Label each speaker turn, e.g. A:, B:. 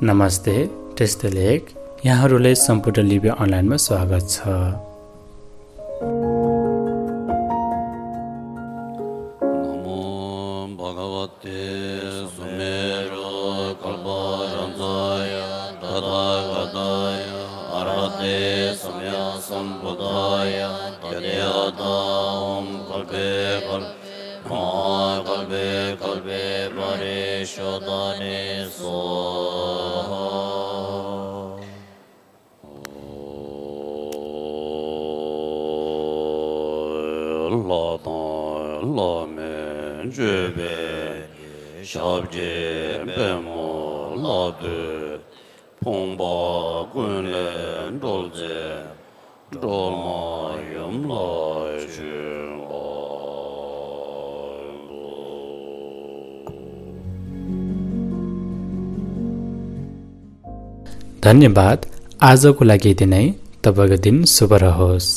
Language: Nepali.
A: नमस्ते, टेस्ट लेख यहाँहरूलाई सम्पूर्ण लिबी अनलाइनमा स्वागत छ।
B: नमो भगवते सुमेरो कल्परञ्जाय तथागताय अरहते सम्या सम्बुद्धाय यदेवतां कल्पे कल्पे परिशोधने स्वाहा। 라멘 주베 샤브제 베모 라드 퐁바 군레 돌제 돌마 염라주
A: धन्यवाद। आजको लागि यति नै। तपाईको दिन शुभ रहोस्।